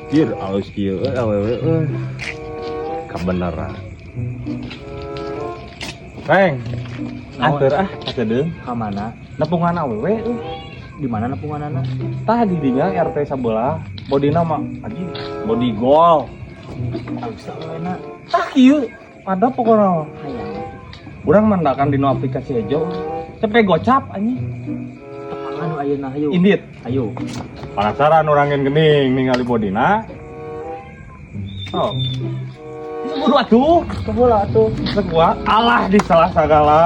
Anjir, alus kieu euy awewe euy. Kabeneran. Reng, anteur ah kasedeung. Ka mana? Nepungan awewe euy. Di mana nepunganana? Tah di dinya RT sabelah, bodina mah anjing body goal. Alus awewena. Tah kieu, pada pokokna mah. Hayang. Urang mandakan dina aplikasi hejo. Cepet gocap anjing. Tepangan nu ayeuna, hayu. Indit. Ayo. Penasaran urang gening ningali bodina. Oh. Buru atuh. Keheula atuh. Gua alah di salah sagala.